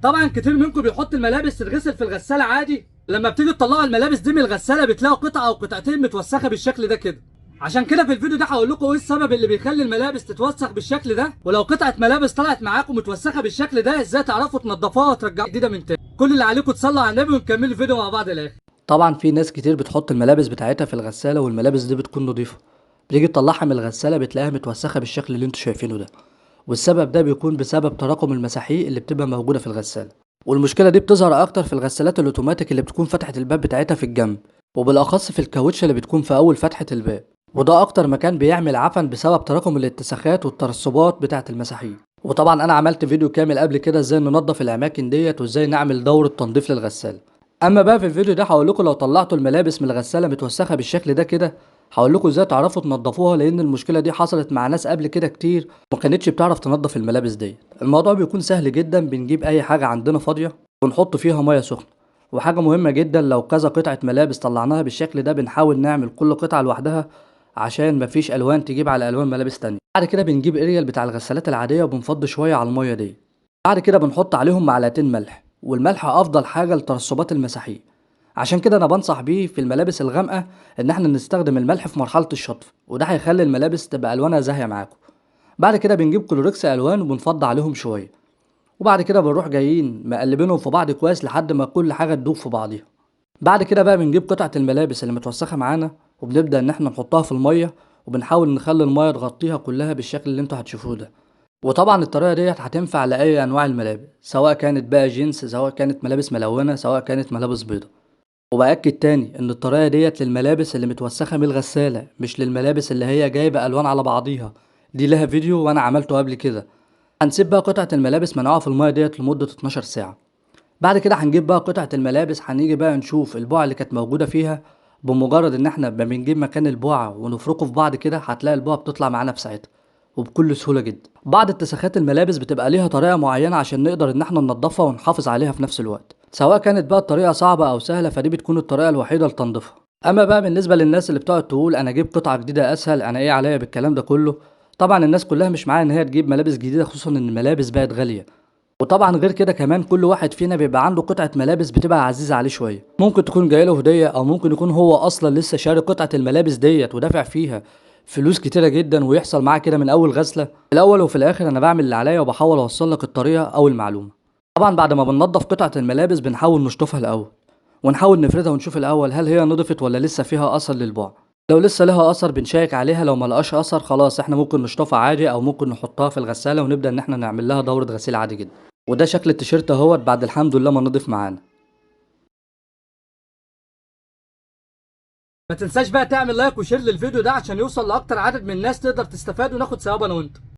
طبعا كتير منكم بيحط الملابس تتغسل في الغسالة عادي، لما بتيجي تطلعوا الملابس دي من الغسالة بتلاقوا قطعه او قطعتين متوسخه بالشكل ده كده. عشان كده في الفيديو ده هقول لكم ايه السبب اللي بيخلي الملابس تتوسخ بالشكل ده، ولو قطعه ملابس طلعت معاكم متوسخه بالشكل ده ازاي تعرفوا تنضفوها وترجعوها جديدة من تاني. كل اللي عليكم تصلوا على النبي ونكمل الفيديو مع بعض للاخر. طبعا في ناس كتير بتحط الملابس بتاعتها في الغسالة والملابس دي بتكون نظيفة، بتيجي تطلعها من الغسالة بتلاقيها متوسخه بالشكل اللي انتوا شايفينه ده، والسبب ده بيكون بسبب تراكم المساحيق اللي بتبقى موجودة في الغسالة. والمشكلة دي بتظهر اكتر في الغسالات الاوتوماتيك اللي بتكون فتحه الباب بتاعتها في الجنب، وبالاخص في الكاوتشه اللي بتكون في اول فتحه الباب، وده اكتر مكان بيعمل عفن بسبب تراكم الاتساخات والترسبات بتاعه المساحيق. وطبعا انا عملت فيديو كامل قبل كده ازاي ننظف الاماكن ديت وازاي نعمل دوره تنظيف للغساله. اما بقى في الفيديو ده هقول لكم لو طلعتوا الملابس من الغسالة متوسخه بالشكل ده كده هقول لكم ازاي تعرفوا تنظفوها، لان المشكلة دي حصلت مع ناس قبل كده كتير وما كانتش بتعرف تنظف الملابس ديت. الموضوع بيكون سهل جدا، بنجيب اي حاجة عندنا فاضية ونحط فيها مية سخنة. وحاجه مهمة جدا، لو كذا قطعه ملابس طلعناها بالشكل ده بنحاول نعمل كل قطعه لوحدها عشان مفيش الوان تجيب على الوان ملابس تانية. بعد كده بنجيب اريال بتاع الغسالات العادية وبنفضي شوية على المية دي. بعد كده بنحط عليهم معلقتين ملح، والملح افضل حاجة لترسبات المساحيق، عشان كده انا بنصح بيه في الملابس الغامقه ان احنا نستخدم الملح في مرحلة الشطف، وده هيخلي الملابس تبقى الوانها زاهيه معاكم. بعد كده بنجيب كلوركس الوان وبنفضي عليهم شوية، وبعد كده بنروح جايين مقلبينهم في بعض كويس لحد ما كل حاجة تدوب في بعضيها. بعد كده بقى بنجيب قطعه الملابس اللي متوسخه معانا وبنبدا ان احنا نحطها في المية، وبنحاول نخلي المية تغطيها كلها بالشكل اللي انتوا هتشوفوه ده. وطبعا الطريقة ديت هتنفع لاي انواع الملابس، سواء كانت بقى جينز، سواء كانت ملابس ملونة، سواء كانت ملابس بيضة. وباكد تاني ان الطريقة ديت للملابس اللي متوسخه من الغسالة، مش للملابس اللي هي جايبه الوان على بعضيها، دي لها فيديو وانا عملته قبل كده. هنسيب بقى قطعه الملابس منقوعه في المية ديت لمدة 12 ساعة. بعد كده هنجيب بقى قطعه الملابس، هنيجي بقى نشوف البقعة اللي كانت موجودة فيها. بمجرد ان احنا بنجيب مكان البقعة ونفركه في بعض كده هتلاقي البقعة بتطلع معانا في ساعتها وبكل سهولة جدا. بعض اتساخات الملابس بتبقى ليها طريقه معينة عشان نقدر ان احنا ننضفها ونحافظ عليها في نفس الوقت، سواء كانت بقى الطريقة صعبة او سهلة، فدي بتكون الطريقة الوحيدة لتنظيفها. اما بقى بالنسبة للناس اللي بتقعد تقول انا اجيب قطعه جديدة اسهل، انا ايه عليا بالكلام ده كله، طبعا الناس كلها مش معاها ان هي تجيب ملابس جديدة، خصوصا ان الملابس بقت غالية. وطبعا غير كده كمان كل واحد فينا بيبقى عنده قطعه ملابس بتبقى عزيزه عليه شوية، ممكن تكون جاية له هديه، او ممكن يكون هو اصلا لسه شاري قطعه الملابس ديت ودافع فيها فلوس كتيرة جدا، ويحصل معاه كده من اول غسله. الاول وفي الاخر انا بعمل اللي عليا وبحاول اوصل لك الطريقة او المعلومة. طبعا بعد ما بننضف قطعه الملابس بنحاول نشطفها الاول، ونحاول نفردها ونشوف الاول هل هي نضفت ولا لسه فيها اثر للبقع. لو لسه لها اثر بنشيك عليها، لو ما لقاش اثر خلاص احنا ممكن نشطفها عادي، او ممكن نحطها في الغسالة ونبدا ان احنا نعمل لها دوره غسيل عادي جدا. وده شكل التيشيرت اهوت بعد الحمد لله ما نضف معانا. ما تنساش بقى تعمل like و share للفيديو ده عشان يوصل لاكتر عدد من الناس تقدر تستفاد وناخد ثواب انا وانت.